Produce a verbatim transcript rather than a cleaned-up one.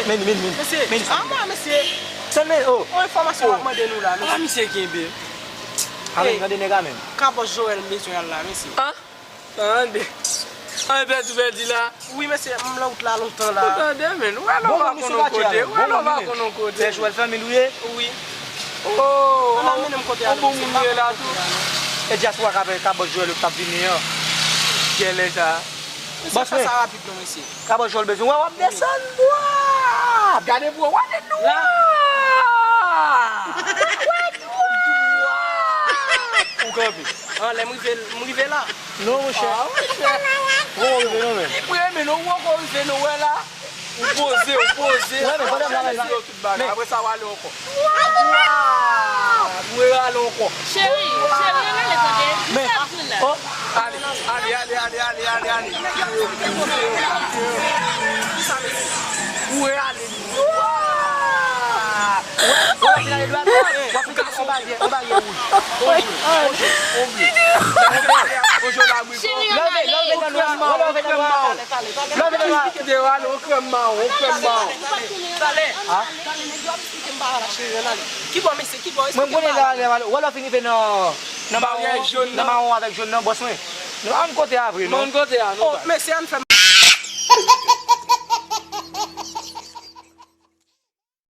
Men li, men li, men li. Mesye, men li, a mwen, mesye. Tann men, oh. Yon enfòmasyon m ap mande nou la, mesye. Ala misye kenbe. Ala, gade nèg la menm. Kabòs Joel m bezwen al la, mesye. Ah? Tande. An pèdi, pèdi la. Wi, mesye, m nan wout la lontan la. Tande, men. Ou wè lè w pa konn yon kote. Ou wè lè w pa konn yon kote. Pè Joel fanmi l ou ye? Wi. Oh, an nan mennen m kote a, yon bon moun ou ye la tou. E dyaspora k ap, k ap bò Joel yo k t ap vini an. Gèlè sa. Mesye, fè sa rapid non, mesye. Kabòs Joel bezwen wè w ap desann bwa. Gade bro, wè de dwa. Wè dwa. Ou kanpe. An lè m rive, m rive la. Non, monchè. Ah, monchè. Ou rive non, men. Li premye, non, ou poko rive, non, wè la. Ou poze, ou poze. Wè, men, pandan m la, la. Yo tout bagay. Apre sa, w ale ankò. Ou rale ankò. Cheri, cheri, ann ale tande. Men, oh. Ale, ale, ale. Ou rale. Wè, wè, w ap fin ale dwat, w ap fin ale anba vyè, anba vyè wouj. Onje, onje, onje. Onje la, wi. Cheri, ann ale. Lè w vin nan nwa, lè w vin nan nwa. Lè w vin nan nwa. Kite yo ale, on krèm mawon, on krèm mawon. Talè. Talè, nèg yo ap esplike m bagay la, cheri, ann ale. Ki bò, mesye, ki bò? Mwen, m konnen la, lè w ale. Wè, lè w fin rive nan, nan mawon, nan mawon avèk jòn nan, bòs mwen. Nou pa konn kote a vre, non. Mesye, ann fè